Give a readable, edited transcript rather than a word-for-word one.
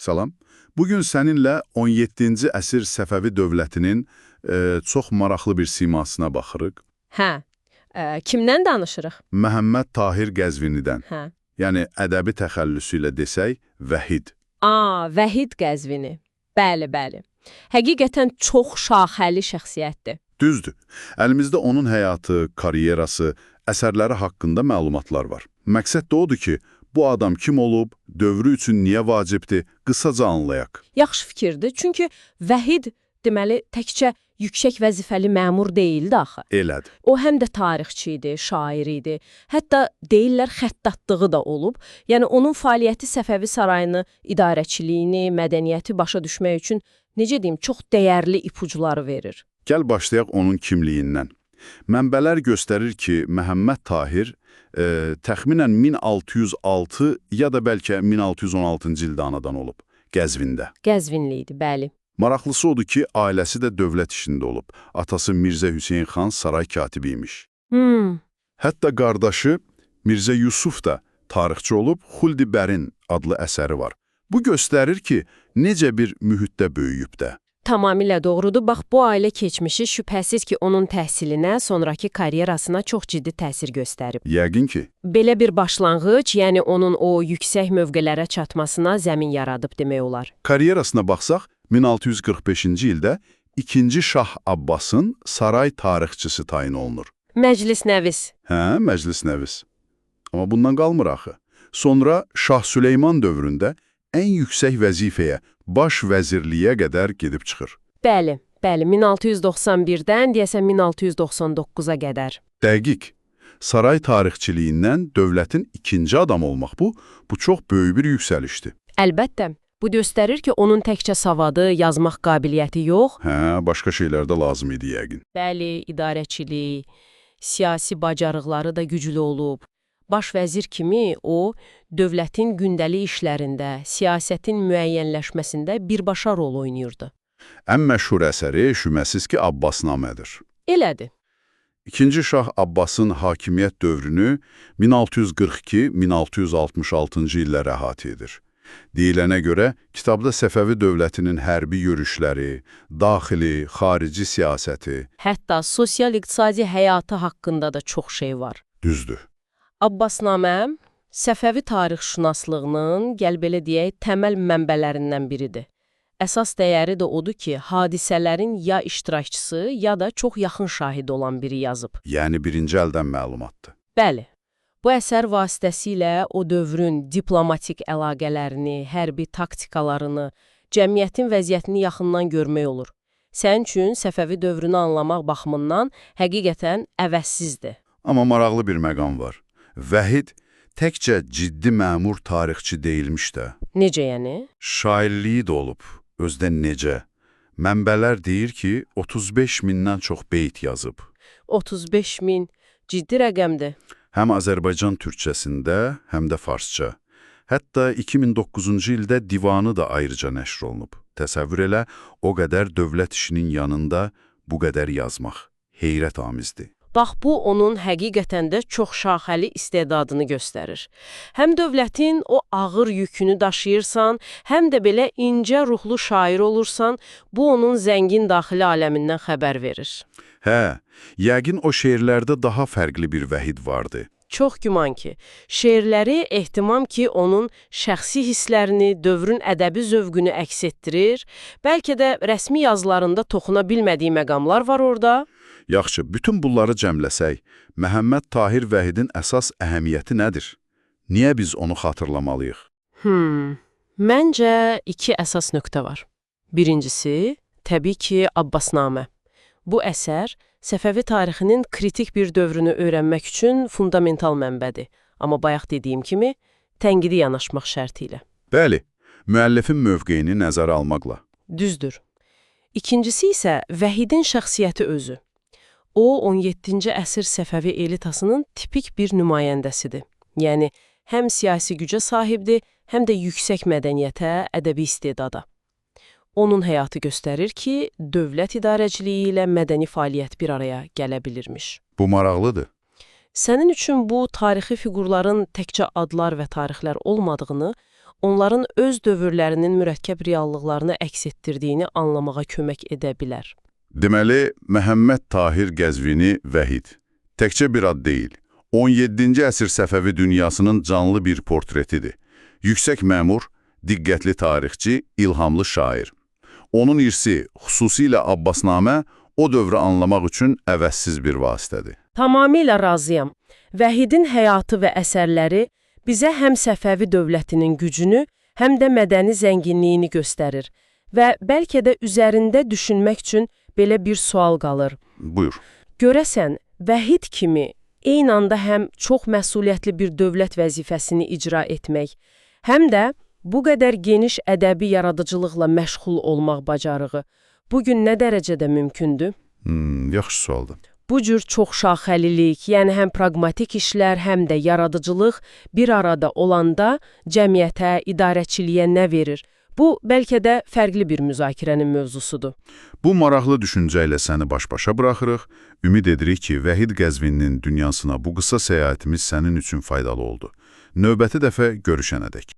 Salam. Bugün səninlə 17-ci əsr Səfəvi dövlətinin çox maraqlı bir simasına baxırıq. Hə. Kimdən danışırıq? Məhəmməd Tahir Qəzvinidən. Hə. Yəni ədəbi təxəllüsü ilə desək, Vəhid. A, Vəhid Qəzvini. Bəli, bəli. Həqiqətən çox şaxəli şəxsiyyətdir. Düzdür. Əlimizdə onun həyatı, karyerası, əsərləri haqqında məlumatlar var. Məqsəd də odur ki, bu adam kim olub, dövrü üçün niyə vacibdir, qısaca anlayaq. Yaxşı fikirdir. Çünki Vəhid deməli təkcə yüksək vəzifəli məmur deyildi axı. Elədir. O həm də tarixçi idi, şair idi. Hətta deyirlər xəttatlığı da olub. Yəni onun fəaliyyəti Səfəvi sarayını, idarəçiliyini, mədəniyyəti başa düşmək üçün necə deyim, çox dəyərli ipucları verir. Gəl başlayaq onun kimliyindən. Mənbələr göstərir ki, Məhəmməd Tahir təxminən 1606 ya da bəlkə 1616-cı ildə anadan olub, Qəzvində. Qəzvinli idi, bəli. Maraqlısı odur ki, ailəsi də dövlət işində olub. Atası Mirzə Hüseyn xan saray katibi imiş. Hmm. Hətta qardaşı Mirzə Yusuf da tarixçi olub, Xuldi Bərin adlı əsəri var. Bu göstərir ki, necə bir mühitdə böyüyüb də. Tamamilə doğrudur. Bax, bu ailə keçmişi şübhəsiz ki, onun təhsilinə, sonrakı karyerasına çox ciddi təsir göstərib. Yəqin ki, Belə bir başlanğıc, yəni onun o yüksək mövqelərə çatmasına zəmin yaradıb demək olar. Karyerasına baxsaq, 1645-ci ildə 2-ci Şah Abbasın saray tarixçisi tayin olunur. Məclis nəvis. Hə, məclis nəvis. Amma bundan qalmır axı. Sonra Şah Süleyman dövründə ən yüksək vəzifəyə, baş vəzirliyə qədər gedib çıxır. Bəli, bəli, 1691-dən deyəsən 1699-a qədər. Dəqiq. Saray tarixçiliyindən dövlətin ikinci adamı olmaq bu çox böyük bir yüksəlişdir. Əlbəttə, bu göstərir ki, onun təkcə savadı, yazmaq qabiliyyəti yox, Hə, başqa şeylər də lazım idi yəqin. bəli, idarəçilik, siyasi bacarıqları da güclü olub. Baş vəzir kimi o, dövlətin gündəlik işlərində, siyasətin müəyyənləşməsində birbaşa rol oynayırdı. Ən məşhur əsəri şübhəsiz ki, Abbasnamədir. Elədir. İkinci Şah Abbasın hakimiyyət dövrünü 1642-1666-cı illər əhatə edir. Deyilənə görə, kitabda Səfəvi dövlətinin hərbi yürüşləri, daxili, xarici siyasəti... Hətta sosial-iqtisadi həyatı haqqında da çox şey var. Düzdür. Abbasnamə Səfəvi tarixşünaslığının, gəl belə deyək, təməl mənbələrindən biridir. Əsas dəyəri də odur ki, hadisələrin ya iştirakçısı, ya da çox yaxın şahid olan biri yazıb. Yəni birinci əldən məlumatdır. Bəli, bu əsər vasitəsilə o dövrün diplomatik əlaqələrini, hərbi taktikalarını, cəmiyyətin vəziyyətini yaxından görmək olur. Sənin üçün Səfəvi dövrünü anlamaq baxımından həqiqətən əvəzsizdir. Amma maraqlı bir məqam var. Vəhid təkcə ciddi məmur tarixçi deyilmiş də. Necə yəni? Şairliyi də olub, özdə necə. Mənbələr deyir ki, 35 mindən çox beyt yazıb. 35 min ciddi rəqəmdir. Həm Azərbaycan türkçəsində, həm də farsça. Hətta 2009-cu ildə divanı da ayrıca nəşr olunub. Təsəvvür elə, o qədər dövlət işinin yanında bu qədər yazmaq heyrətamizdir. Bax, bu onun həqiqətən də çox şaxəli istedadını göstərir. Həm dövlətin o ağır yükünü daşıyırsan, həm də belə incə ruhlu şair olursan, bu onun zəngin daxili aləmindən xəbər verir. Hə, yəqin o şeirlərdə daha fərqli bir vəhid vardı. Çox güman ki, şeirləri ehtimam ki, onun şəxsi hisslərini, dövrün ədəbi zövqünü əks etdirir. Bəlkə də rəsmi yazılarında toxuna bilmədiyi məqamlar var orada. Yaxşı, bütün bunları cəmləsək, Məhəmməd Tahir Vəhidin əsas əhəmiyyəti nədir? Niyə biz onu xatırlamalıyıq? Məncə iki əsas nöqtə var. Birincisi, təbii ki, Abbasnamə. Bu əsər Səfəvi tarixinin kritik bir dövrünü öyrənmək üçün fundamental mənbədir. Amma bayaq dediyim kimi, tənqidi yanaşmaq şərti ilə. Bəli, müəllifin mövqeyini nəzərə almaqla. Düzdür. İkincisi isə Vəhidin şəxsiyyəti özü. O, 17-ci əsr Səfəvi elitasının tipik bir nümayəndəsidir. Yəni, həm siyasi gücə sahibdir, həm də yüksək mədəniyyətə, ədəbi istedada. Onun həyatı göstərir ki, dövlət idarəçiliyi ilə mədəni fəaliyyət bir araya gələ bilirmiş. Bu maraqlıdır. Sənin üçün bu tarixi fiqurların təkcə adlar və tarixlər olmadığını, onların öz dövrlərinin mürəkkəb reallıqlarını əks etdirdiyini anlamağa kömək edə bilər. Deməli, Məhəmməd Tahir Qəzvini Vəhid təkcə bir ad deyil, 17-ci əsr Səfəvi dünyasının canlı bir portretidir. Yüksək məmur, diqqətli tarixçi, ilhamlı şair. Onun irsi, xüsusilə Abbasnamə, o dövrü anlamaq üçün əvəzsiz bir vasitədir. Tamamilə razıyam. Vəhidin həyatı və əsərləri bizə həm Səfəvi dövlətinin gücünü, həm də mədəni zənginliyini göstərir və bəlkə də üzərində düşünmək üçün belə bir sual qalır. Buyur. Görəsən, Vəhid kimi eyni anda həm çox məsuliyyətli bir dövlət vəzifəsini icra etmək, həm də bu qədər geniş ədəbi yaradıcılıqla məşğul olmaq bacarığı bu gün nə dərəcədə mümkündür? Yaxşı sualdır. Bu cür çoxşaxəlilik, yəni həm praqmatik işlər, həm də yaradıcılıq bir arada olanda cəmiyyətə, idarəçiliyə nə verir? Bu, bəlkə də fərqli bir müzakirənin mövzusudur. Bu maraqlı düşüncə ilə səni baş-başa buraxırıq. Ümid edirik ki, Vəhid Qəzvininin dünyasına bu qısa səyahətimiz sənin üçün faydalı oldu. Növbəti dəfə görüşənədək.